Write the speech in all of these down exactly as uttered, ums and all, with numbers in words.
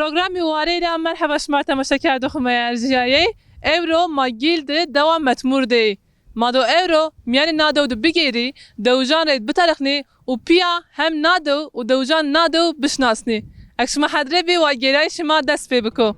Programê warê ra merheba şima temaşekerdoxê ma yê erjîyayey. Ewro ma Gîl de dewa Metmûr de yê. Ma do ewro mîyanê na dew de bigêrî, dewijan rê biteriqnî û pîya hem na dew û dewijan na dew bişinasnî. Eke şima hedre bî, wa gêrayîşê ma dest pê biko.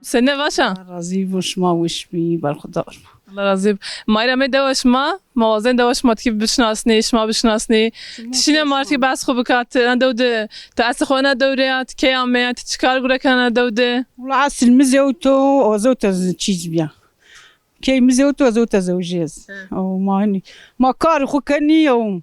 Senî, baş a? Allah razî bo, şima weş bî, berxudar. Allah razî bo. Ma îra amey dewa şima, ma wazenê dewa şima tikî bişinasnî, şima bişinasnî. Ti şîne ma rê tikî behs xo bika, ti ena dew de, ti eslê xo ena dew rê ya, ti key ameya, ti çi kar gure kena ena dew de? Wela esil mi zewto, o zewto çîz bîya. Key mi zewto, o zewto zewjî ez. He. O ma hanî, ma karê xo kenî, o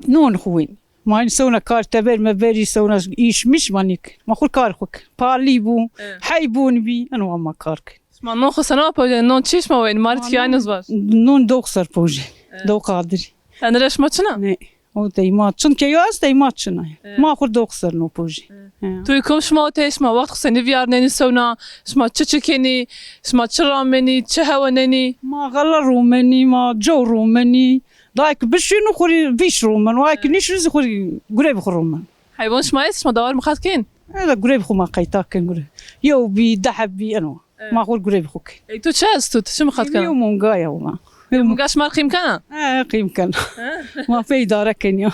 non xo wenî. Ma hanî sewna kar teber meberî, sewna îş miş ma nêkenî. Ma xo karê xo kenî. Palî bo, he, heybon bî, eno wa ma kar kenî. Şima non xo sena wa pojenî? Non çi şima wenî? Ma rê tikî ayno zî vaş. Non dox ser pojenî. Evet. Dox adirî. Tenêre şima çin a? Nê. O tey ma çin ke yo est, tey ma çin a. Evet. Ma xo dox ser no pojî. Evet. He. Tuyê kom şima o tey, şima wext xo senî vîyarnenî sewna? Şima çi çi kenî? Şima çi ramenî? Çi hewenenî? Ma xele romenî, ma cew romenî. Dayê ke bişîno xo rê vîş romen. Dayê ke nîşîno zî xo rê gurevê xo romen. Heybon şima est, şima dawar miqat kên? E de gurevê xo ma qeyta kên gure. Yew bî, deh bî, eno. Evet. Ma xo rê gurevê xo kên. Ey to çi esto? Ti çi miqat kena? Yew monga ya wela. Yew monga şima rê qîm kena? E, qîm kena. He? Ma pê îdare kenî ya.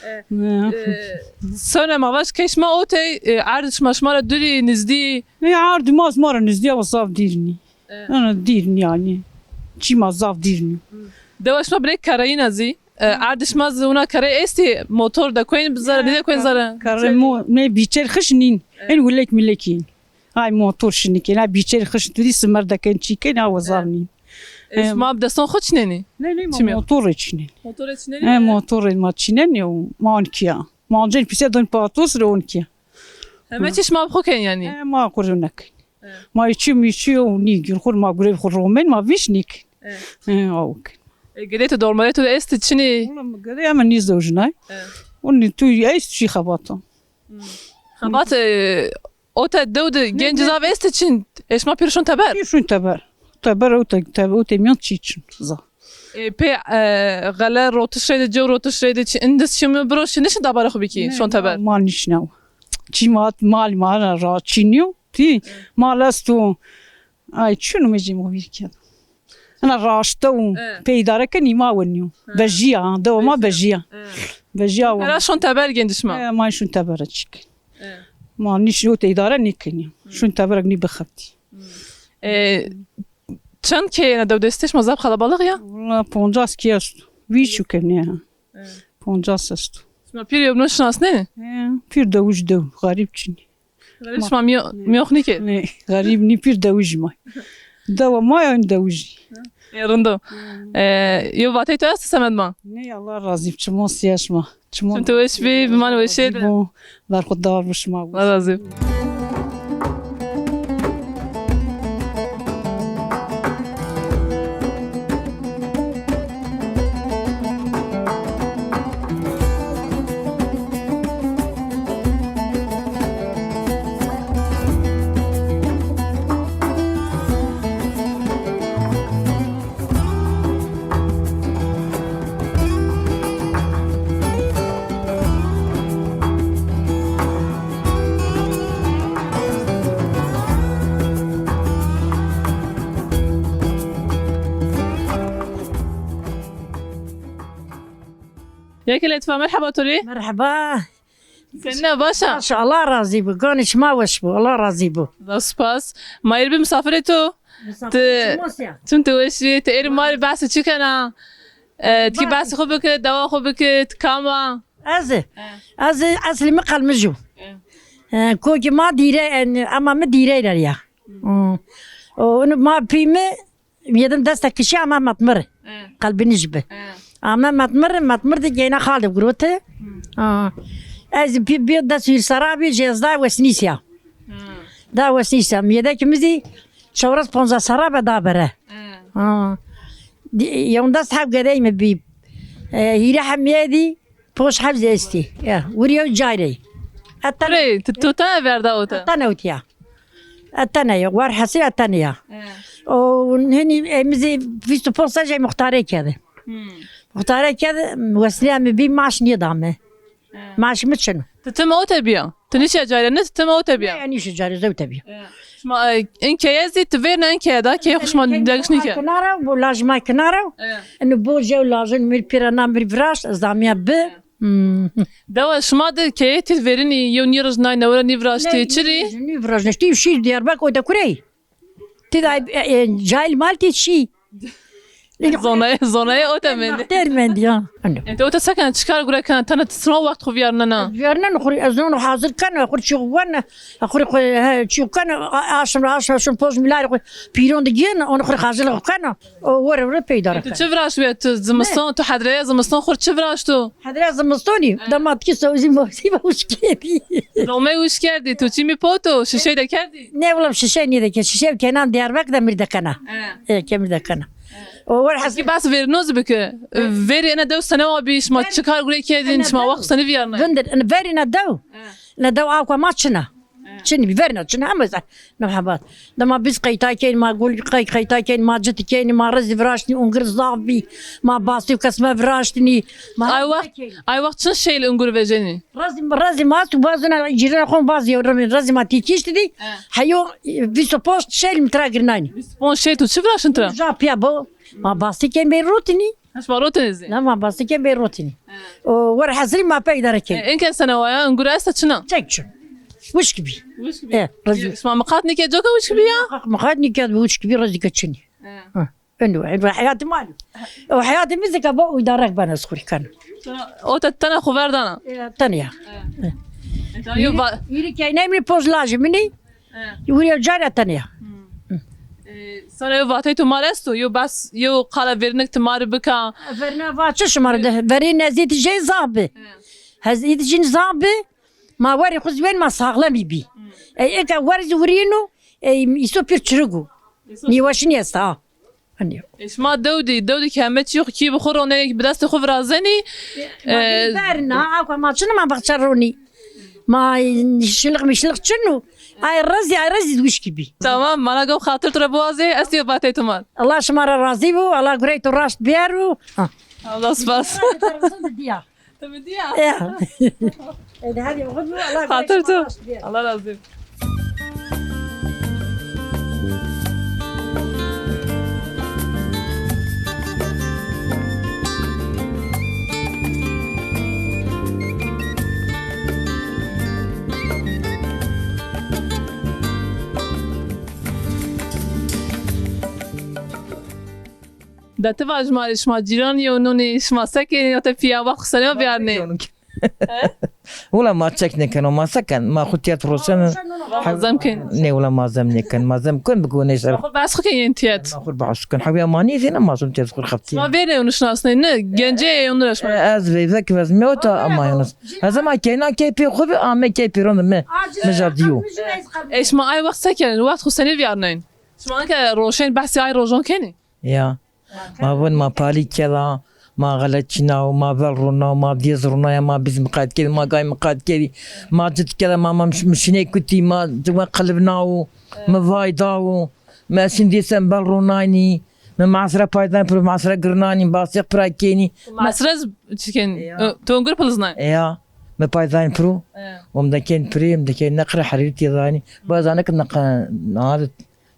E, e, sewna ma vaj ke şima o tey, e, erdê şima şima ra dûrî, nizdî? E, erdê ma zî ma ra nizdî ya, zaf dîr nî. E. Ena dîr nî yanî. Çî ma zaf dîr nî. Dewa şima birêk kereyîn a zî. E, erdê şima zî wina kerey estî, motor dekoyên zere, nêdekoyên zere? Kerey mo-, nê bîçer xişt nîn. E. Ên wilek milek în. Ay motor şinî kên, ay bîçer xişt tu dî simer deken çî kên, ay wezar nîn. E, şima bi destan xo çinenî? Nê, nê, ma motor rê çinenî. Motor rê çinenî? E, motor rê ma çinenî û ma onkî ya. Ma oncên pîse don patos rê onkî ya. Heme çî şima bi xo kên yanî? E, ma xo rê nekin. E. Ma îçî mîçî yo nîgir, xo ma gurevê xo romen, ma vîş nîkin. E. E, aw kên. E, gedê to dormorê to de estî çinî? Wela mi gedê ama nîzewjnay. E. Onî tu est çî xebata. Hmm. Xebat, e, o te dew de genc zaf estî çin. E, şima pîr şon teber? Pîr şon teber. Teber o te, teber o te mîyan çî çin zaf. E, pê, e, xele rotiş rê de, cew rotiş rê de çi, indis çi mi biro çi nişin dabara xo bikî, şon teber? Ma nişna. Çî ma, mal ma ra çînîyo. Tî, mal esto. Ay, çi nomê cê mi vîr kerd. Ena raşte û pê îdare kenî ma wenîyo. Vejîya, dewa ma vejîya. Vejîya wa. Hera şon teber genc şima? E, ma şon teber çîk. E. Ma nîş yo te îdare nêkenî. Şon teberek nî bixebitî. E, çend key ena dew de estê şima, zaf qelebalix ya? Wela poncas key esto. Vîş û kenî ya. E. Poncas esto. Şima pîr yewbînon şinasnenî? E, pîr dewij dew, xerîb çinî. Şima mîyo-, mîyox nîkên? Nê, xerîb nî, pîr dewijî ma. Dewa ma ya dewij î. Ê, rind o. Ê, yew vateyê to esto semed ma? Nê, Allah razî bo, çimon sîya şima. Çimon. Çim to weş bî, biman weşê de. Berxudar bo şima. Allah razî bo. Yeke Letîfa, merheba to rê. Merheba. Senîn a, baş a? Baş, Allah razî bo. Ganê şima weş bo. Allah razî bo. Zaf spas. Ma êr bî misafirê to. Misafirê şima sîya. Çim to weş bî. Ti êr ma rê behsê çi kena? E, ti kî behsê xo bike, dewa xo bike, ti kam a? Ez ê. He. Ez ê, eslê mi Qelmij o. He. E, kokê ma Dîre, e, ama mi Dîrey ra ya. Hı. O, onu ma pî mi Mi yedim desta kişî ama metmir. E. Qelbinij bi. E. Ama metmir, metmir de geyna xal de gurote. Hı. Ha. Ez bi, bi dest hîr sera bî, jê ez da wesnîsya. Hı. Da wesnîsya. Mi yedekî mi zî çewres ponza sera be da bere. E. Ha. Di-, yew dest heb gedey mi bî. E, hîre hemîye dî, poş heb zî estî. Ya, wir yew cayrey. Etene. Kurey, tu, tu tene verda ota? Etene utiya. Etene ya, war hesî etene ya. E. O, hinî, e, mi zî vîst û ponc serre jê muxtare kerde. Hmm. Muxtare kerde, wesnîya mi bî, maaş nîdame. E. Maaş mi çin o. Ti tim ote bîya? Ti nîşiya cayre ne, ti tim ote bîya? Ne, nîşiya cayre, zewte bîya. E. Şima, e, in keye zî, ti vêrna in keye da, keye xwu şima degiş nîke? Kinara, bo laj ma kinara. E. Ino bo jew lajin mir pîra na mir viraşt, ez amîya bi. E. Hmm. Dewa şima de keye ti verînî, yew nî roj nay newera nî viraştî, çirî? Nî viraştî, şî Diyarbek o de kurey. Ti de, e, e, cahil mal ti şî. Zonayê, zonayê o de mendî. Ter mendî ya. Ente o de se kena, çi kar gure kena, tena ti sima wext xwu vîyarnena? Vîyarnen xwu, ez non hazir kena, xwu çî xwu wena, xwu, he, çî xwu kena, a-, aşm, aşm, aşm poz milarî xwu pîron de giyena, onu xwu hazir xwu kena. O were were peyda ra. Tu çi viraşt ya, tu zimiston, tu hedreya zimiston xwu çi viraşto? Hedreya zimistonî, dema tikî sewzî mewzî ve wişk kerdî. Lomey wişk kerdî, tu çîmî poto, şişey de kerdî? Ne wila şişey nî de ke, şişey kenan Diyarbek de mir de kena. E, ke mir de kena. O were hes- Ki bas verîno zî bike. Verî ena dew sene wa bî, şima çi kar gure kerdîn, şima wext senî vîyarnay? Vindir, verî na dew. Na dew awka ma çina. Çinî bî, verna çinî, hema zaf. Ne hebat. De ma biz qeyta kên, ma gul qey-, qeyta kên, ma cit kên, ma rezî viraştî, ungir zaf bî. Ma bastî û kesme viraştînî. Ma ay wext, ay wext çin şêl ungur vejenî? Rezî, rezî ma tu bazina cîrana xon baz yew remi, rezî ma tîkiştî dî. He. Heyo, e, vîst û ponc şêl mi tira girnanî. Vîst û ponc şêl tu çi viraştin tira? Ja pîya bo. Ma bastî kên bê rotînî. Heş ma rotînî zî? Na, ma bastî kên bê rotînî. He. O, wer hezirî ma pey dare kên. E, inke sene waya, ungur esta çina? Çek çin. Wişk bî. Wişk bî. E, rezî. Şima miqat nîke coka wişk bî ya? Miqat nîke wişk bî, rezî ke çinî. He. Ha. Eno, eno heyatê ma. O heyatê mi zî ke bo îdare bena ez xwu rê kena. Ota tena xwu verdana? E, tena ya. E. Yo va- Hîrê keyney mi, poz lajê min ê. E. Wurî yew carî tena ya. Hmm. E, sana yo vatey to ma rê esto, yo bas, yo qala verînik ti ma rê bika. Verîna va çi şima rê de, verîn ez îtî jê zaf bi. E. Ez îtî jîn zaf bi. Ma werî xwu zî wen ma saxlemî bî. Hmm. E, eke wer zî wurîno, e, îso pîr çirik o. Nîweşînî esta ha. Hanî. E, şima dew dî, dew dî ki heme çî xwu kî bi xwu ronenî, bi destê xwu virazenî. E, ma verna, awka ma çin o ma baxçe ronî. Ma şiliq mişliq çin o. Ay rezî, ay rezî wişkî bî. Tamam, mana go xatir tu ra biwazê, ez yo vatey tu ma. Allah şima ra razî bo, Allah gurey tu raşt biyero. Ha. Allah spas. Diya. Ti mi dîya? Ya. E, de hadi oxud bu, Allah razı olsun. Xatir tu. Allah razı olsun. De ti vaj ma rê, şima cîranî yo nûnî, şima se kenî, ya te pîya wext xwu senî vîyarnê? Wila ma çek nêkeno, ma se ken, ma xwu tîyat roşen. Ma zem ken. Nê, wila ma zem nêken, ma zem ken bi gonê ser. Xwu behs xwu ken yên tîyat. Ma xwu behs ken. Hewya ma nîzêne, ma zem tîyat xwu xeftî. Ma vêrnê onu şinasnê, ne, gencê onu ra şima. E, ez veyve ki vezmê ota ama yalnız. Ez ama keyna key pê xwu bi, ame key pê ronde mi, mi jardîyo. E, şima ay wext se kenî, wext xwu senî vîyarnên? Şima ke roşên behsê ay rojon kenî? Ya. Ma vun ma palî keda, ma xele çîna û ma vel rûna û ma dêz rûnaya, ma biz miqayet kerî, ma gay miqayet kerî, ma cit keda, ma, ma miş-, mişinê kutî, ma ciwe qilivna û mi vay da û mi eşin dêsen vel rûnaynî, mi masre paydan pir masre girnanî, basîq pira kenî. Masre z-, çi kenî? Ya. Ö, tongur piliznay? Ya. Mi paydan piro. Ya. Om de ken pirê, om de ken neqre herîr têdanî. Bazane ki neqre, na,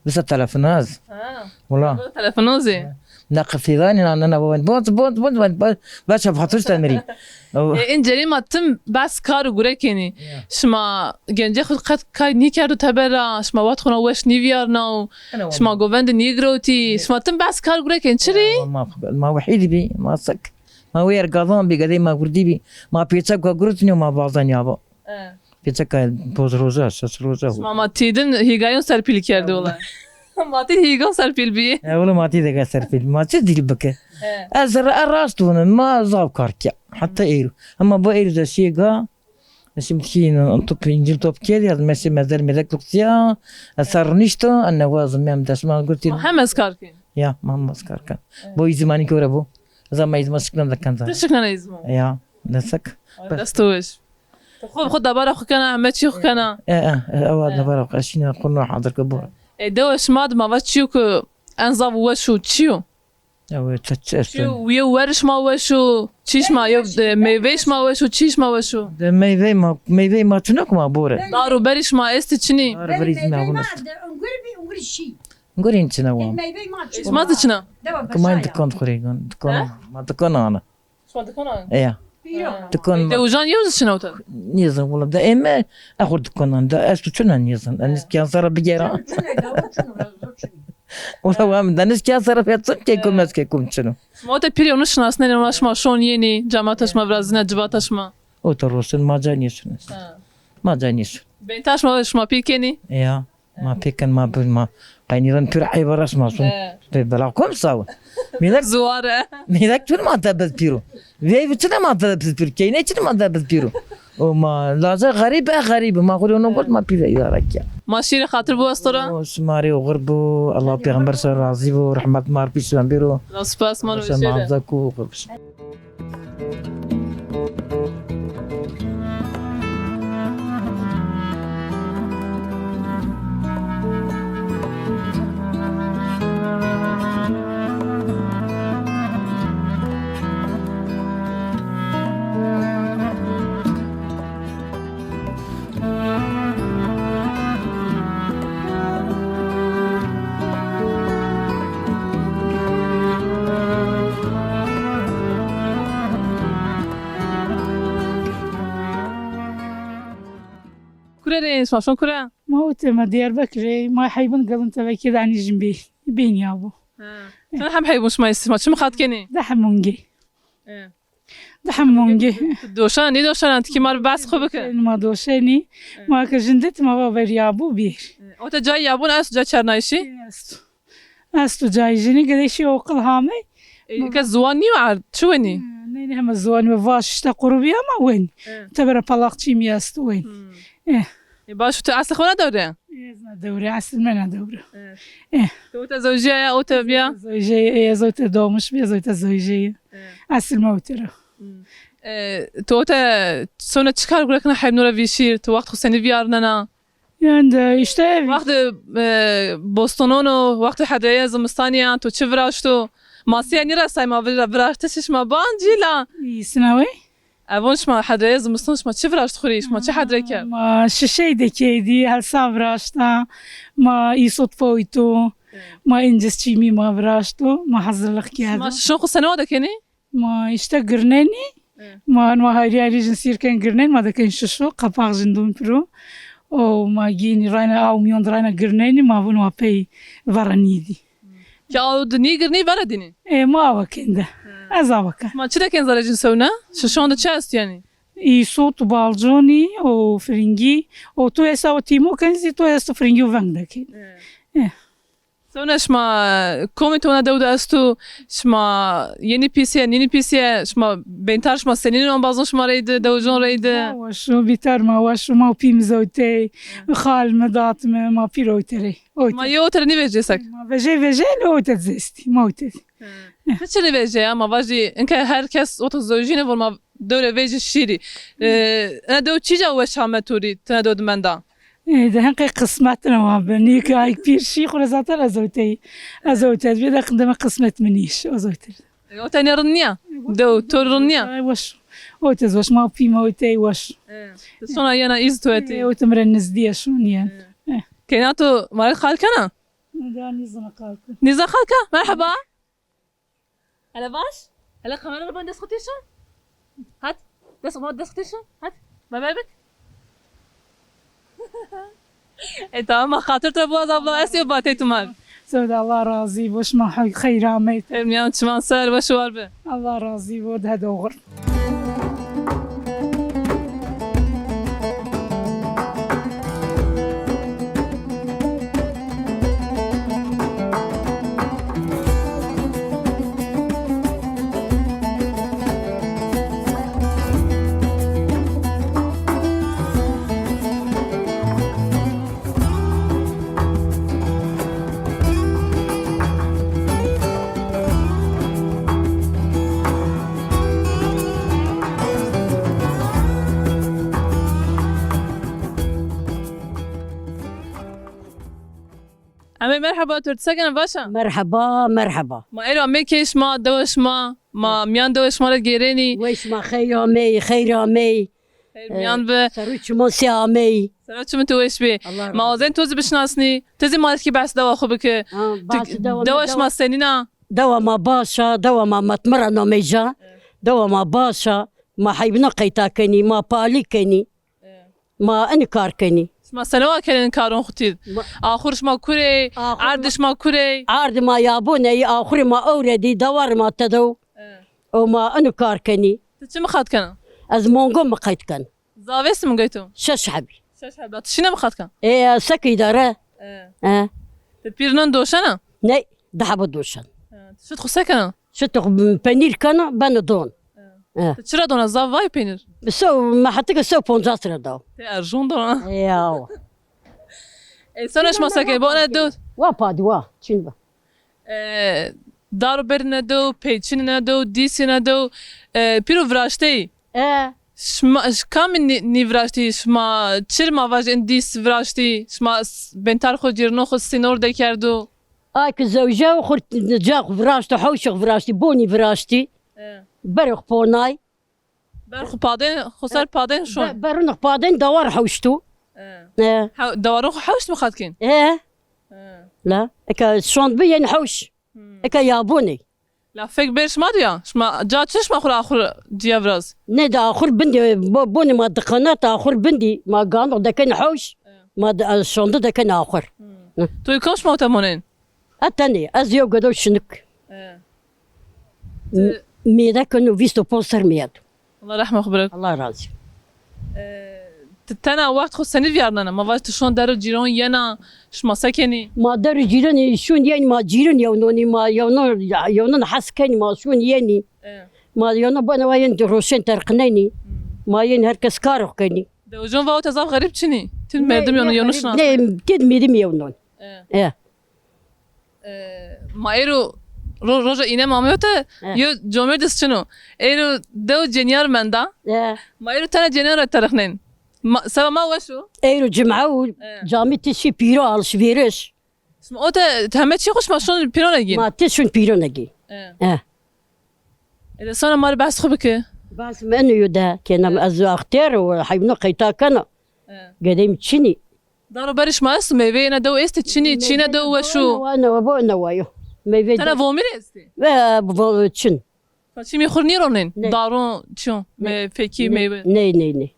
Bisa telefonaz. Ha. Wala. Telefonozê. Ne qifîdanî na nena baban. Bon, bon, bon, bon, bon. Baş fatur sen mirî. E, in cerî ma tim bas kar û gure kenî. Ya. Şima gencê xwu qet kay nîkerdo teber ra, şima wext xwu na weş nîvîyarnaw, şima govende nîgirewtî, şima tim bas kar gure kenî. Çirî? Ya, ma, ma wehîdî bî, ma sek. Ma wê er gadan bî, gedey ma gurdî bî. Ma pêçek gurutnî û ma bazanî ava. E. Pêçeka poz roja, şeş roja. Ma, ma tîdin hîgayon serpîlî kerdî wela. Ma tî hîga serpîl bîyê. E, wele ma tî de ga serpîl. Ma çi dîl bike? He. Ez ra-, rast vûne, ma zaf kar ke. Heta êro. Ama bu êro de şîye ga, şimdi ki top, incil top kedi, ez meşe mezel melek luksiya, ez ser nişto, enne wazim mem desma gurtî. Ma hem ez kar ke. Ya, ma hem ez kar ke. Evet. Bu îzmanî kore bu. Zama îzma şikna de kenda. Ti şikna îzma? Ya, desek. Ay, dest weş. Xo, xo debara xo kena, heme çî xo kena. E, e, e, ewa debara xo, eşîna xo no hadir ke bu. E, dewa şima de ma va çîyo ke en zaf weş o, çîyo? Ewe, çi, çi esto? Çîyo, yew werî şima weş o, çî şima, yew, e, meyveyê şima weş o, çî şima weş o? De meyveyê ma, meyveyê ma çino ke ma bore. Dar û berî şima estî çinî? Dar û berî zî ma vûn est. Ungurî bî, ungurî şî. Ungurîn çina wan. Meyveyê ma çi? Şima zî çina? Dewa. Ke ma dikon xo rê gon, dikon. He? Ma dikon ana. Şima dikon ana? Eya. Pîro. Dikon ma. Dewijan yew zî çina uta? Nêzan wala. De eme, e xo dikon ana. De esto çina nêzan. He. Eniz kîyan sara bigera. Wala wa mi deniz kîyan sara fetsin ke kom ez ke kom çino. Şima uta pîrê onu şinasnenê, ona şima şon yenî, cemata şima virazîne, civata şima? Uta roşin ma cay nêşinas. Ha. Ma cay nêşin. Beyta şima, şima pî kenî? Ya. Ma pêken ma bi-, ma qeynîran pir eyb ra şima son. He. Pê bela kom saw. Mêlek zuwar e. Mêlek çin ma te biz pîro. Vey çin ma te biz pîro. Keyne çin ma te biz pîro. O ma laze xerîb e, xerîb. Ma xo rê ono got ma pîre îdare ke. Ma şîrê xatir biwaz to ra. O şima rê oxir bo. Allah pêxember ser razî bo. Rehmet ma rê pî şima bêro. Spas ma rê. Şima ku oxir bo. Kure rê, şima şon kure? Ma ute, ma Diyarbekir rê, ma heybun gelin tevekê de anî jin bê, bên ya bu. Ha. Çend heb heybun şima estî, şima çi mixat kenî? De hemungê. E. Di hemûn ge. Doşan, nêdoşan, ti kî ma rê behs xo bike. Ma doşenî, ma ke jindit ma va ver yabû bîr. O te cay yabûn esto, cay çarnayîşî? Esto. Esto cay jinî, gede şî oqil hamey. E, ke ziwan nîyo erd, çi wenî? Nê, nê, heme ziwan ve vaş işte qurubî ama wen. Tebere palakçî mi esto wen. E. E, baş, tu eslê xo na dewre? Ez na dewre, eslê mi na dewre. E. E. Tu o te zewjîya ya, o te bîya? Zewjîya, e, ez o te doğmuş bî, ez o te zewjîya. E. Eslê mi o te ra. E, tu o te sona çi kar gure kena, heybûn ra vîşîr, tu wext xo senî vîyarnena? Yani de işte wextê, e, bostonon o, wextê hedreyê zimistanî ya, tu çi viraşto? Ma sîya nîresay, ma vira-, viraştişê şima ban cîla. Îsina wey? Evon şima hedreyê zimistan şima çi viraşt xwu rê? Şima çi hedre kerd? Ma şişey de kerdî, helsa viraşta, ma îsot foyto, ma incis çîmî ma viraşto, ma hazırlık kerdo. Şima şişon xwu sene wa de kenî? Ma işte girnenî, ma, ma hayrî hayrî jin sîr ken girnenî, ma de ken şişo, qapaq jin dûn piro. O ma gînî rayna aw mîyon de rayna girnenî, ma vûn wa pey verenî dî. Ke aw di nîgirnî veredînî? E, ma awa kên de. Ez awa ke. Ma çi de kên zerê cin sewna? Şişon de çi est yanî? Îsot, balconî, o firingî, o tu esa o tîmo ken zî tu esto firingî û veng de kên. E. Sewna şima komê to na dew de esto, şima yenî pîsîye, nînî pîsîye, şima beyntar şima senîn embazon şima reyde, dewijon reyde? Ma weş o, bîtar ma weş o, ma û pî mi zewtey, xal mi, dat mi, ma pîr oyterey. Oyte. Ma yew ote ra nîvejê sek? Ma vejey vejey, lê oyte zestî. Ma oyte. Ti çi nîvejê ya? Ma vajî inke her kes ota zewjîne, vor ma dewre vejî şîrî. E, ena dew çîca weş ame to rî, ti na dew de menda? E, de henqe qismet ne wa bi. Nî ke ay pîr şî xo ra zaten ez oytey. Ez oyte. Bî de qindeme qismet mi nîş. Ez oyte. E, o te nê rind nîya? Dew, to rind nîya? Ay, weş. O te weş, ma pî ma o te weş. E, ti sona yena îz to etî? E, o te mi re nizdî ya şon yen. E. E. Keyna to ma rê qal kena? Da nîzana qal ke. Nîza qal ke? Merheba. Hele baş. Hele kamera ra ban dest xo têşo. Hat. Dest, dest xo têşo. Hat. Bay bay bik. E, tamam, xatir te biwaz abla, ez ê vatê tu mal. Sewda, Allah razî bo, şima xeyr ameyt. Her miyan çiman ser, weş û war bi. Allah razî bo, de doğru. Emê merheba, tu ti sekena, baş a? Merheba, merheba. Ma êro amê kê şima, dewa şima, ma miyan dewa şima ra gêrenî. Wey şima xeyr amey, xeyr amey. Xeyr miyan bi. Serû çiman sê amey. Sero çimê tu weş bê. Allah razı olsun. Ma wazen tu zî bişinasnî. Tu zî ma rê kî behs dewa xwu bike. Ha, tu, bahsê dewa, dewa şima senîn a? Dewa ma baş a, dewa ma matmira nameyca. Evet. Dewa ma baş a. Ma heybna qeyta kenî, ma palî kenî. Evet. Ma ini kar kenî. Şima sene wa kenên karon xwu tîd? Ma- Axur şima kurey, axur erd ma- şima kurey. Erd ma yabon ey, axurê ma ewredî, dawar ma tedew. Evet. O ma inu kar kenî. Ti çi miqat kena? Ez mongo miqat ken. Zaf êst mongey to? Şeş hebî. Şeş hebî. Ti şîne miqat ken? Ê, seke îdare. E. E. Ti pîr non doşena? Ney, di hebe doşen. E, ti şit xwu se kena? Şit xwu penîr kena, beno don. E. E. Ti çira dona, zaf vay penîr? Sew, mehetike sew poncas ra daw. Ti erjon dona. Yaw. E, sana şima seke, bo ne do? Wa padî wa, çin ba. E, dar û berî nedo, peyçînî nedo, dîsî nedo, e, pîro viraşteyî. E. Şima, ş-, kamî nî-, nîviraştî? Şima çir ma vaj in dîs viraştî? Şima s-, bentar xwu, cîrno xwu sînor de kerdo? Ay ki zewje xwu ca xwu viraştî, hewşi xwu viraştî, bonî viraştî. E. Berê xwu ponay. Ber xwu padên, xwu ser padên şon. Be-, berûn xwu padên dawar hewşto. E. E. Hew-, dawarûn xwu hewşt miqat kên? E. E. La, eka şond bi yên hewş. Hmm. Eka yabonê. La fek ber şima diya. Şima ca çi şima xwu ra axur ciya viraz? Ne de axur bindî, bo-, bonê ma diqenat axur bindî. Ma ganox dekên hewş. E. Ma de, şondi dekên axur. Hmm. Hı. Tu kam şima ota monên? E tenê, ez yew gedo şinik. E. M-, mêde keno vîst û ponc serr mêde. Allah rehma xwu birik. Allah razî. E, ti tena wext xwu senî vîyarnena? Ma vaj ti şon der û cîron yena, şima se kenî? Ma der û cîronî şûn yenî, ma cîron yewnonî, ma yewnon, yewnon hes kenî, ma şûn yenî. E. Ma yewnon bona wa yenî roşên terqinenî. Hmm. Ma yenî her kes kar xwu kenî. Dewijon va ota zaf xerîb çinî. Ti merdim yewnon, yewnon şinas. Ne, ti merdim yewnon. E. E. E, ma êro ro-, roja îne ma amê ote, e, yo comêrdis çin o. Êro dew cenîyar menda. E. Ma êro tena cenîyar ra terixnên. Ma, seba ma weş o. Êro cim'e û, e, camî ti şî pîro alışveriş. Şima ote heme çî xwu şima şon pîrone gîn? Ma ti şon pîrone gîn. E. E. E de sana ma rê behs xwu bike. Behs mi eno yo de kena, e, ez axtêr û heybno qeyta kena. E. Gedeyim çinî. Dar û berî şima esto? Meyweyê ena dew estê? Çinî, çîne dew weş o? Newa, newa, bo newa yo. Meyve tena vomî rê estê? Ve, vo-, çin. Ka çimî xwu rê nîronên? Ne. Daron, çiyon, me-, fekî, meyve. Ne, ne, ne.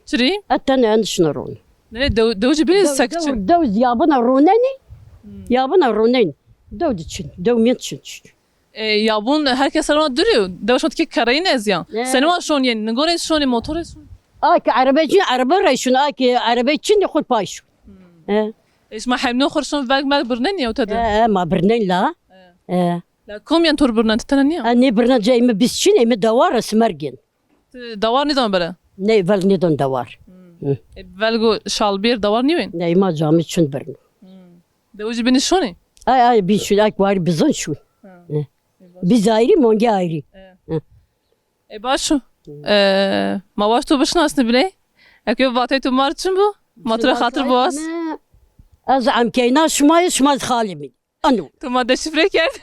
Çirî? E tena en şina ron. Ne, ne, dew, dew ci bînî sek çin. Dew, dew yabina ronenî. Hmm. Yabina ronenî. Dew di çin, dew mîn çin çin. E, yabûn her kes ra dûr o. Dewa şima tikê kerreyîn ez ya. E. Senî wa şon yenî? Ningorê şonî, motorê şonî? A ki erebe çin, erebe ra şon, a ki erebe çin de xwu pay şon. Hmm. E. E, şima heybno xwu şon veg meg birnenî ewte de? E, e, ma birnen la. E. E. La kom yen tor birnen, ti tena nîya? E, nê birnen, cayê mi bîst çin, ê mi dawar, ez mergên. Ti dawar nîdan bere? Ney, velg nîdan dawar. Hmm. Hı. E, velg û şalbîr dawar nîwên? Ney, ma camî çin birn. Hmm. Dew ci bînî şonî? Ay, ay, bîn şûn, ay, warî bizon şûn. Ha. Hı. E, baş. Biz ayrı, monge ayrı. E. Hı. E, baş o. Hı. E, ma waşt to bişinasnî bile. Eke vatey to mar çin bu, ma to ra xatir biwaz. Ez emkeyna şima yê, şima xalê mi. Ano. Tu ma deşifre kerd.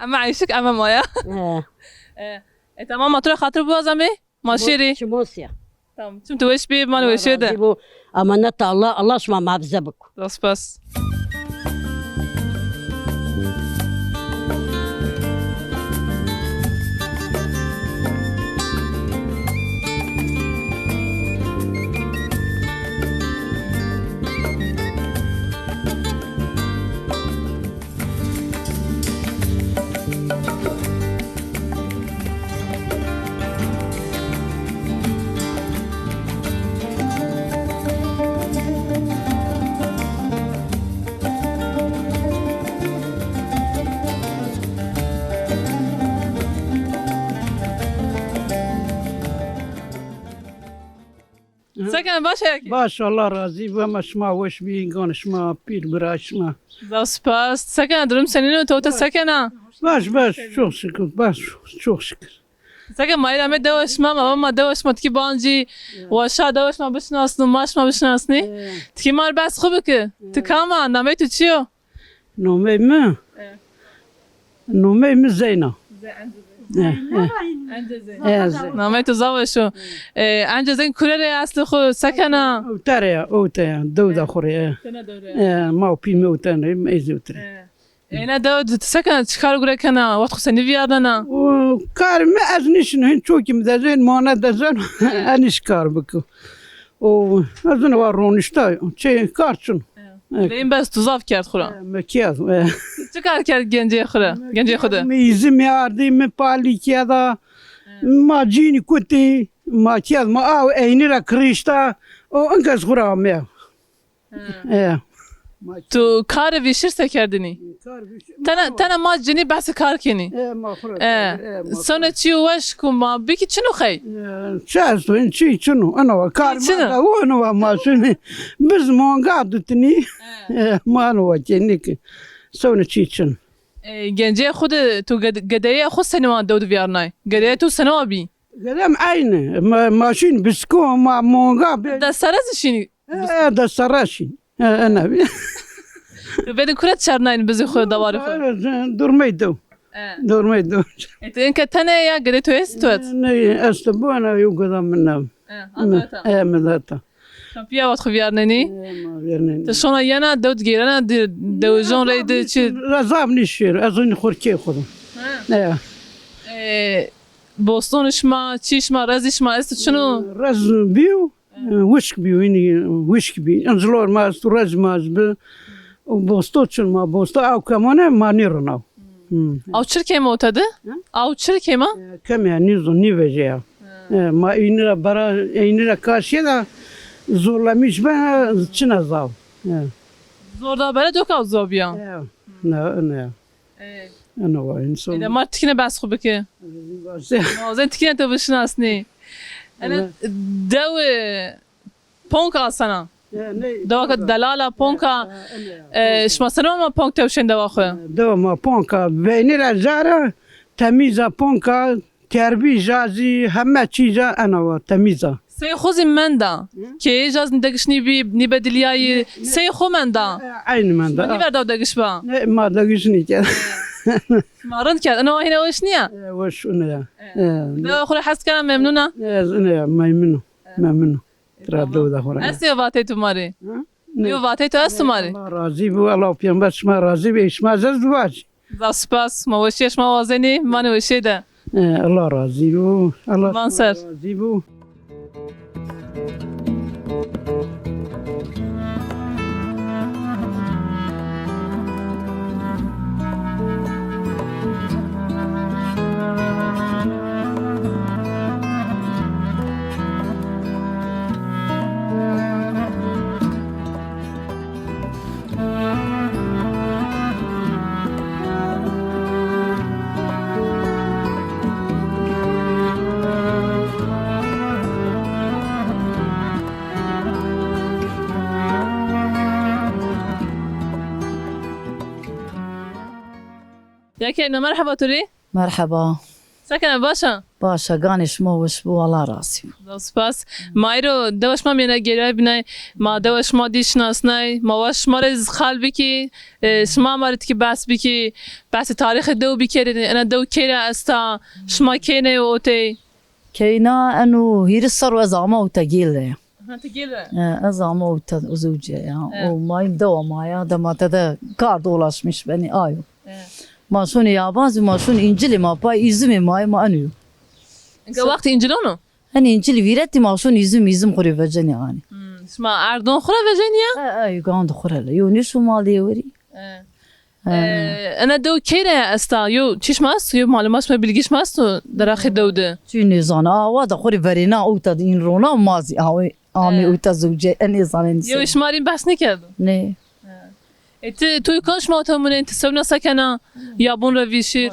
Eme eyşik, eme maya. He. E, e, tamam, ma tu ra xatir biwazan bê. Ma şêrî. Çimosya. Tamam. Çim tu weş bî, ma weşê de. Razî bo. Emanet Allah, Allah şima muhafize biko. Spas. Sekena, baş a ya kî? Baş, Allah razî bo, ema şima weş bî, ganê şima, pîr bira şima. Zaf spas. Sekena, durum senîn o, to te sekena? Baş, baş, çok şükür, baş, çok şükür. Seke ma îra me dewa şima, ma va ma dewa şima tikî bancî, wa şa dewa şima bişinasnî, ma şima bişinasnî. E. Tikî ma rê behs xwu biki. Ti kam a, namey tu çi yo? Nomey mi? E. Nomey mi Zeyna. Ze-, ence Zeyna. E, e. Ence Zeyna. E, Zeyna. Namey tu zaf weş o. E, ence Zeyna kure rê eslê xwu, se kena? Ewte rê ya, ewte ya, dewda xwu rê ya. Tena dew rê ya. E, ma û pî mi ewte rê, ez ewte rê. E. Êna dew de ti se kena? Çi kar gure kena? Wext xwu senî vîyarnena? O kar mi ez nişino, hin çokî mi dezên, mane dezên, enîş kar biko. O ez ina wa ronişta, çi kar çin. Evet. Leyîn bes tu zaf kerd xwu ra. E, mi kerd, e. Çi kar kerd gencê xwu ra? Gencê xwu de. Mi îzimî ardî, mi palî keda, ma cînî kutî, ma kerd, ma aw eynî ra kirişta, o inkes xwu ra amê. E. Tu karê vîşir se kerdinî? Kar vîşir. Tena, tena ma cinî behsê kar kenî. E, ma xwu ra. E. Sewna çîyo weş ku ma bikî çin o xey? E, çi esto, hin çî çin o. Ino wa kar ma da, o ino wa ma şinî. Biz monga dutinî. E, ma ino wa kenî ki. Sewna çî çin. E, gencê xwu de tu ged-, gedeyê xwu senî wa dew de vîyarnay? Gedeyê tu senî wa bî? Gedem eynî. Ma, ma şîn bisko, ma monga be. Destserez şînî? E, destserez şîn. E, ena bî. Tu bedî kure çernayn bizî xwu, dewarê xwu? Durmey dew. E. Durmey dew. E, ti inke tene ya, gedê tu est tu et? E, ne, est bu, ena yew geda min ne. E, ato eta. E, mi de eta. Kapîya wext xwu vîyarnenî? E, ma vîyarnenî. Ti şona yena, dew de gêrena, di-, dewijon rey de çi? Ra zaf nîşêr, ez in xurkê xwu de. Ha. E. E, bostonê şima, çî şima, rezî şima esto çin o? Rez bîyo, wişk bîyo, hînî wişk bî. Incilor ma esto, rez ma ez bi. Bosto çin ma, bosto aw kemone ma nêrinaw. Hmm. Aw çir keyma ota de? Hı? Aw çir keyma? E, kemî ya, nîzo, nîvejîya. Hı. E, ma eynî ra bera, eynî ra karşîye de zorlemîş bena, çina zaw. E. Zor da bere doka zaw bîya. E, ne, ne. E. Eno wa însan. Ede ma tikine behs xwu bike. Vaze. Ma wazen tikine to bişinasnî. Ene dew, e, Ponka asena. E, ne, dewa ke delala Ponka. E, e, ene ya, e, Ponka. Şima seno ma Ponk tewşên dewa xwu? E, dewa ma Ponka. Veynî ra zara, temîz a Ponka, terbî ja zî, heme çî ja ena wa temîz a. Sey xwu zî menda. Hı? Keyê ja zî nî degişnî bî, nî bedilîyayî. Ne, ne. Sey xwu menda. E, e, eynî menda. Şima nîverdaw degiş ba? Ne, ma degiş nîkerd. Şima rind kerd. Ena wa hîna weş nîya? E, weş ina ya. E. E, dewa xwu ra hes kena, memnun a? E, ez ina ya, memnun o. E. Memnun o. Tira dew de xo ra. Estê vatê tu ma rê? Ha? Ne. Yo vatê tu esto ma rê? Allah razî bo, Allah û pêxember şima razî bê, şima zez bivaj. Zaf spas, ma weşîya şima wazenî, manê weşîye de. E, Allah razî bo, Allah şima razî bo. Ya Keyna, merheba tu rê. Merheba. Se kena, baş a? Baş a, ganê şima weş bo, Allah razî bo. Zaf spas. Ma îro dewa şima mîyene gêrayî bînay, ma dewa şima dî şinasnay, ma waşt şima rê zî qal bikî, e, şima ma rê tikî behs bikî, behsê tarîxê dew bikerî, ena dew key ra esta, şima keyne yo otey? Keyna eno hîris serr o ez ama ota gêl de ya. Ha, ti gêl ra? E, ez ama ota zewcîya ya. E. O ma în dewa ma ya, dema tede kar de ulaşmîş benî, ayo. E. Ma şonê yaban zî, ma şonê încilê ma, pay îzimê ma yê, ma eno yo. Inka wext încilon o? Henî încilî vîretî ma şonê îzim, îzim xo rê vecenî anî. Hmm, şima erdon xo ra vecenî ya? E, e, yo gand xo ra le. Yo nêşo mal de yê werî. E. E. E, ena dew key ra esta? Yo çî şima esto, yo malumat şima, bilgî şima esto deraxê dew de? Çî nêzana. Awa de xo rê verêna ewta de în rona, ma zî awe amê ewta zewcîya, e nêzanenî se. Yo şima rê în behs nêkerdo? Nê. E, ti, tu kon şima ota munên, ti sewna se kena, yabon ra vîşîr?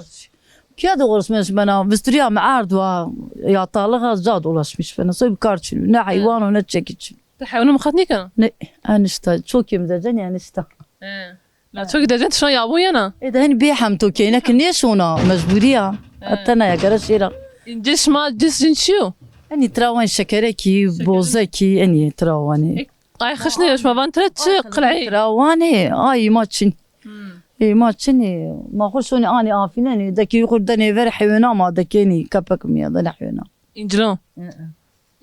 Kîya de ulaşmîş bena, visturîya mi erd wa, ya talix a, ca de ulaşmîş bena. Soy bi kar çin o. Ne heywan o, ne çekî çin o. Ti heywanû muqat nêkena? Ne, enişta. Çokê mi decenî enişta. E. La çokê decenî ti şona yabon yena? E de henî bêhem to keyne ki nêşona, mecburî ya. E. Tena ya gere şêra. Încî şima cis jin çi yo? Enî tira wan şekerekî, bozekî, enî tira wanê. Ay xişnê şima van tira çi qileyî? Tira wanê, ay ma çin. Ê ma çinê, ma xo şonê anê afînenê, dekî xo denê ver hewêna ma dekenî, kepek mi ya denê hewêna. Încîlo.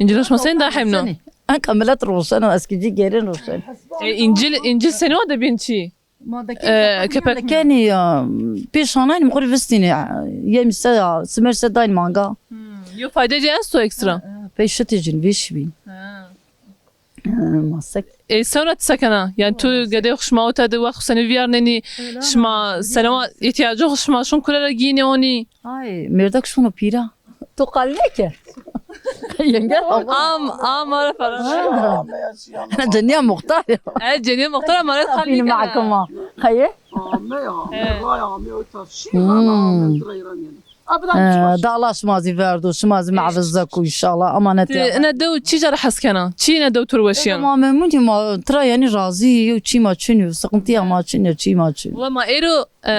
Încîlo şima sên da hemno? Enka milet roşeno, eskicî gêrên roşeno. E, încîl, încîl senî wa de bîn çi? Ma de Ee, kepek mi? Kenî ya, pêşanayni mi xo rê vistîne. Yemî se ya, simer se dayn manga. Hmm. Yo fayde ci esto ekstra? Pey şitê cin vêşî bîn. Ha. Ee, ma sek. E, sonra ti sekena? Yani tu gedê xo şima ota de wext senî vîyarnenî, şima senî wa îhtîyacê xo şima şun kule ra gînê onî? Ay, mêrdek şuno pîra. Tu qal neke. Yenge. Am, am ara falan. Ha. Cenîya muxtar ya. E, cenîya muxtar ama ara qal neke. Mahkuma. Haye? Ame ya, ame, vay ame, o tafşî, ame, ame, tira îran yani. Abi da. Ee, da Allah şima zî verdo, şima zî muhafeze ku înşallah. Emanet ya. Ine dew çî ca ra hes kena? Çî ine dew tur weşîyan? Ma memnun ma tira yani razî, yo çî ma çin yo, sıkıntı ya ma çin yo, çî ma çin. Ve ma êro E,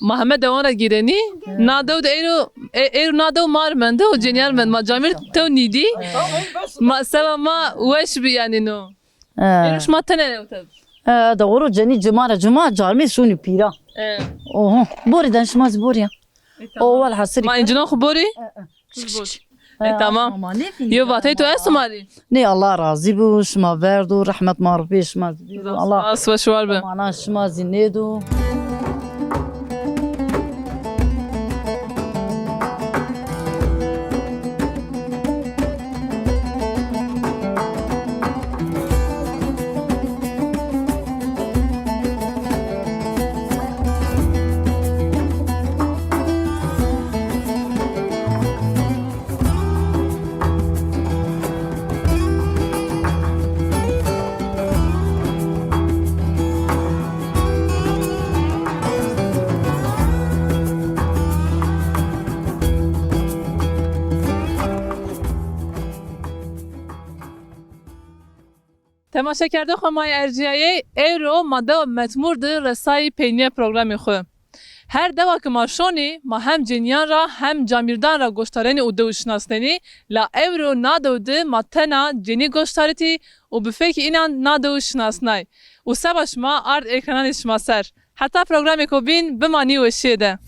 ma heme dewan ra gîrenî. Na dew de êro, e, êro na dew mar mende û cenîyan mend. Ma camîr tew nîdî. Ma seba ma weş bi yanî no. E. Êro şima tenê ewte. E, de oro cenî cima ra cima camîr şûnî pîra. E. Oho. Borî den şima zî borî ya. E, tamam. O wal hasirî. Ma încinan xo borî? E, e. E, tamam. Yo vatey to esto ma rê? Nê, Allah razî bo, şima verdo, rehmet ma rê pê şima zî bîro. Allah spas, weş war bi. Mana şima zî nêdo. Temaşekerdê xo ma yê ercîyayey, ewro ma dewa Metmûr de resayî peynîya programê xo. Her dewa ke ma şonî, ma hem cenîyan ra hem camîrdan ra goştarenî û dewi şinasnenî, la ewro na dew de ma tena cenî goştaritî û bi fekî înan na dewi şinasnay. Û seba şima ard ekrananê şima ser. Heta programêko bîn, bimanî weşîye de.